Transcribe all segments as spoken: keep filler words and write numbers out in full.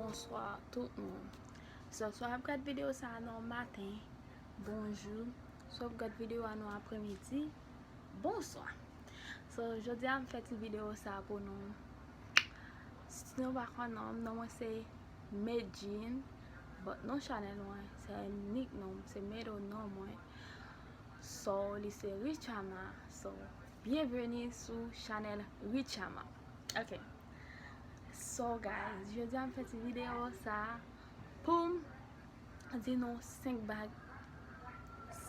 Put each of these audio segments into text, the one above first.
Bonswa tout moun. So, swa w ap gad videyo sa a nan maten, bonjou. Swa w ap gad videyo a nan apremidi, bonswa. So, jodi a m fè ti videyo sa a pou nou. Si nou pa konn non m, non mwen se Medjine, but non chanèl mwen, se nick non m, se middle non mwen. So, li se Richama. So, byenveni sou chanèl Richama. Ok. So, guys, jodi a m fè ti videyo sa a pou m di nou senk bag,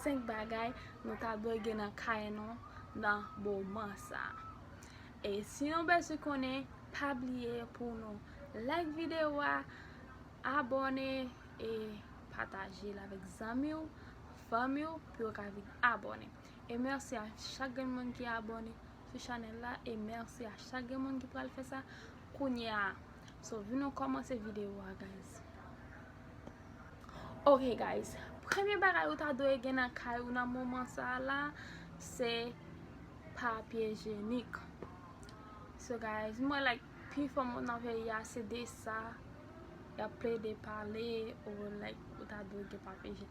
senk bagay nou ta dwe gen nan kay nou nan moman sa a. E si nou bezwen konnen, pa bliye pou nou like videyo a, abòne e pataje l avèk zanmi w, fanmi w, pou yo ka vin abòne. E mèsi a chak grenn moun ki abòne sou chanèl la, e mèsi a chak grenn moun ki pral fè sa kounye a. So, vin nou kòmanse videyo a, guys. Ok, guys, premye bagay ou ta dwe gen nan kay ou nan moman sa a la, se papye jenik. So, guys, mwen, like, pifò moun nan peyi a, se de sa y ap plede pale, ou, like, ou ta dwe gen papye je-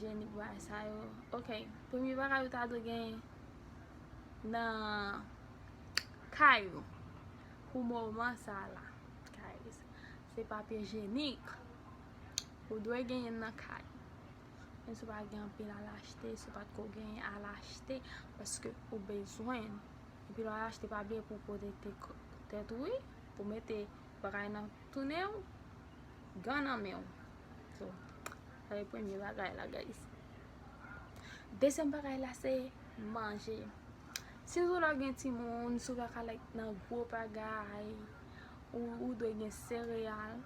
jenik, bagay sa yo. Ok, premye bagay ou ta dwe gen nan kay ou pou moman sa a la, guys, se papye jenik. Ou dwe genyen nan kay. Menm si w pa gen anpil, al achte. Si w pa t ko genyen, al achte, paske ou bezwen l. Epi lè w al achte, pa bliye pou w pwoteje tèt ou, wi, pou w mete bagay nan tounen w, gan nan men w. So, sa se premye bagay la, guys. Dezyèm bagay la, se manje. Sitou lè w gen timoun, si w pa ka, like, nan gwo bagay, ou, ou dwe gen sereyal,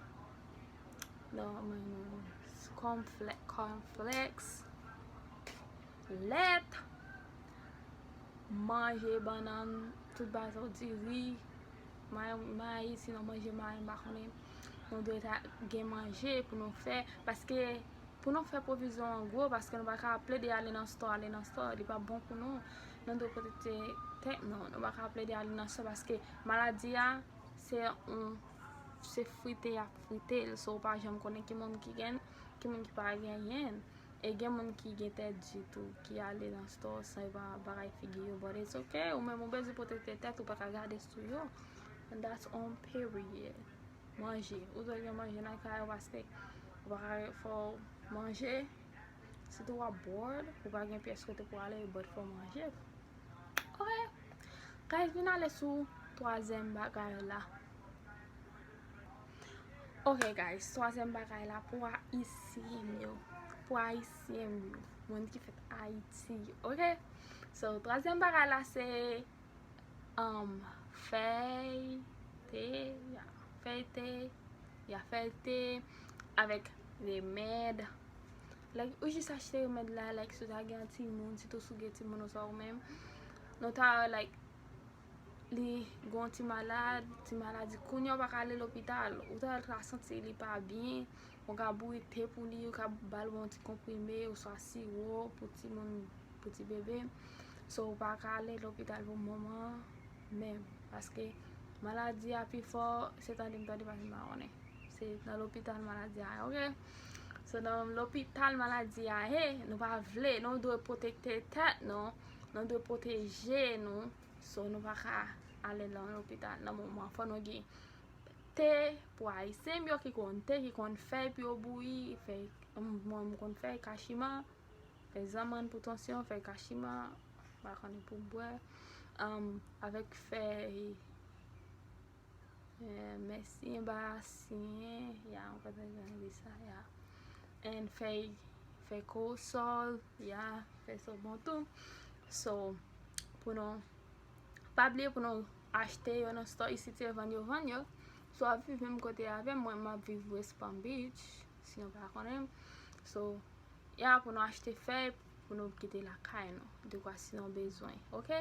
non, men, cornflakes, lèt, manje, bannann, tout bagay sa yo, diri, may, mayi, sinon manje mayi, m pa konnen. Nou dwe ta gen manje pou nou fè, paske pou nou fè pwovizyon an gwo, paske nou pa ka plede ale nan stò, ale nan stò, li pa bon pou nou. Nou dwe pwoteje tèt nou. Nou pa ka plede ale nan stò paske maladi a, se yon, se frite y ap frite l. So, ou pa janm konnen ki moun ki gen, ki moun ki pa genyen. E gen moun ki gen tèt di tou, ki ale nan stò san yo pa bagay figi yo. But it's ok, ou menm ou bezwen pwoteje tèt ou, pa ka gade sou yo. And that's on period. Manje. Ou dwe gen manje nan kay ou paske ou pa ka fò w manje. Sitou w ap bored, ou pa gen pyès kote pou ale, but fò w manje. Ok. Guys, vin ale sou twazyèm bagay la. Ok, guys, twazyèm bagay la pou Ayisyen yo. Pou Ayisyen yo. Moun ki fèt Ayiti. Ok? So, twazyèm bagay la se um, fèy te, ya, fèy te, ya, fèy te avèk remèd. Like, ou jis achte remèd la, like, si w ta gen yon timoun, sitou si w gen timoun oswa ou menm, nou ta, like, li gen yon ti malad, ti maladi, kounye a ou pa ka ale lopital, ou ta, ta santi li pa byen, ou ka bouyi te pou li, ou ka ba l yon ti konprime, oswa siwo pou timoun, pou ti bebe. So, ou pa ka ale lopital pou moman an, menm, paske maladi a pi fò, se tande m tande, paske m pa konnen. Se nan lopital maladi a ye, ok? So, nan lopital maladi a ye, nou pa vle, nou dwe pwoteje tèt nou, nou dwe pwoteje nou. So, nou pa ka ale nan lopital nan moman. Fò nou gen te pou Ayisyen yo ki konn te, ki konn fèy pou yo bouyi, fèy, mwen, m konn fèy kachiman, fèy zanmann pou tansyon, fèy kachiman, m pa konnen pou bwè, um, avèk fèy, eh, mèsiyen, basyen, ya, m konn fèy sa, ya. And fèy, fèy kowosòl, ya, fèy sobon tou. So, pou nou, pa bliye pou nou achte yo nan stò isit, se vann yo vann yo. Si w ap viv menm kote avè m, mwen, m ap viv West Palm Beach, si nou pa konnen m. So, ya pou nou achte fèy, pou nou kite lakay nou, dekwa si nou bezwen, ok?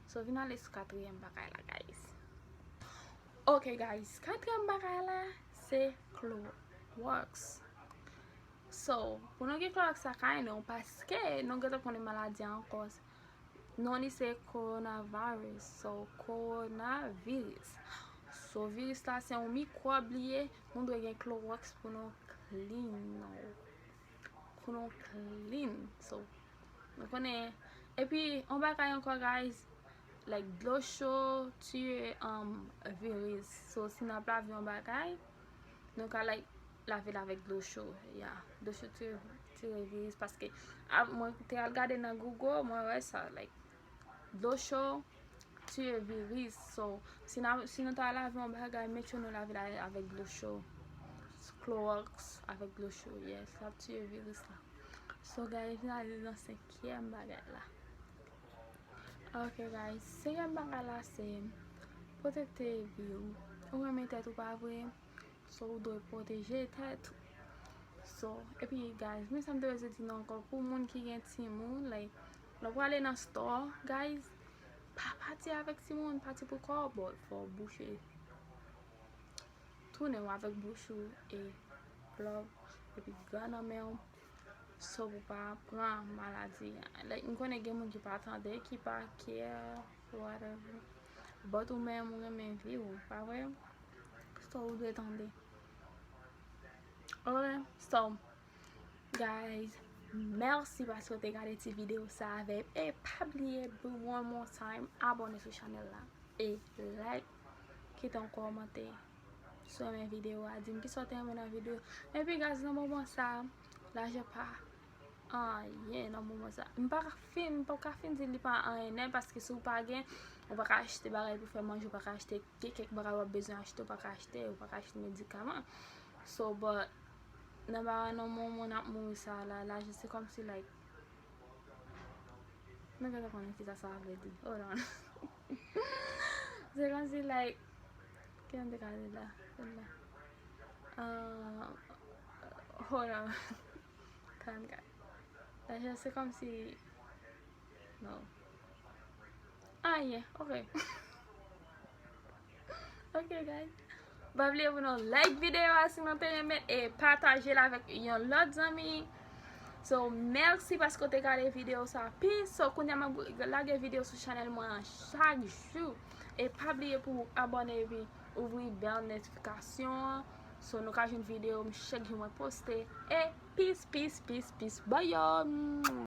So, vin ale sou katriyèm bagay la, guys. Ok, guys, katriyèm bagay la, se Clorox. So, pou nou gen Clorox lakay nou, paske nou gentan konnen maladi a ankò, non li se coronavirus, so, coronavirus. So, viris la se yon mikwòb li ye, nou dwe gen klowòks pou nou clean. Pou nou clean. So, nou konnen. Epi, yon bagay ankò, guys, like, dlo cho tiye, um, viris. So, si n ap lave yon bagay, nou ka, like, lave l avèk dlo cho. Yeah, dlo cho tiye, tiye viris, paske, a, mwen te al gade nan Google, mwen wè sa, like, dlo cho tiye viris. So, si n a, si nou ta lave yon bagay, make sure nou lave l avèk dlo cho. Klowòks avèk dlo cho, yes, l ap tiye viris la. So, guys, vin ale nan senkyèm bagay la. Ok, guys, senkyèm bagay la se pwotekte vi w. Ou renmen tèt ou, pa vre? So, ou dwe pwoteje tèt ou. So, epi, guys, men sa m te bezwen di nou ankò, pou moun ki gen timoun, like, lè w prale nan store, guys, pa pati avèk timoun, pati pou kò w, but fò w bouche tou nen w avèk bouch ou e glòv, epi gan nan men w, so pou pa pran maladi. Like, m konnen gen moun ki pa tande, ki pa care, whatever. But ou menm, ou renmen vi w, pa vre? So, ou dwe tande. Ok, so, guys, mèsi paske w te gade ti videyo sa avè m. E pa bliye, one more time, abòne sou chanèl la. E like, kite yon kòmantè. Si w renmen videyo a, di m kisa w te renmen nan videyo. Epi, guys, nan moman sa, lajan pa anyen nan moman sa. M pa ka fin, m pa ka fin di li pa anyen nèt, paske si w pa gen, ou pa ka achte bagay pou fè manje, ou pa ka achte, gen kèk bagay w ap bezwen achte, ou pa ka achte, ou pa ka achte medikaman. So, but, nan bagay nan moman n ap mouri sa la, lajan se kòmsi, like, mwen gentan konnen kisa sa vle di. Hold on. Se kòmsi, like, ki jan m te ka di la? Hold on. Tann, guys. Lajan se kòmsi, no. Ah, yeah, ok. Ok, guys. Pa bliye pou nou like videyo a si nou te renmen e pataje l avèk yon lòt zanmi. So, mèsi paske w te gade videyo sa. Peace. So, kounye a m ap lage videyo sou chanèl mwen an chak jou. E pa bliye pou w abòne epi ouvri bèl notifikasyon an. So, nou ka jwenn videyo m chak jou mwen poste. E peace, peace, peace, peace. Bye, y'all.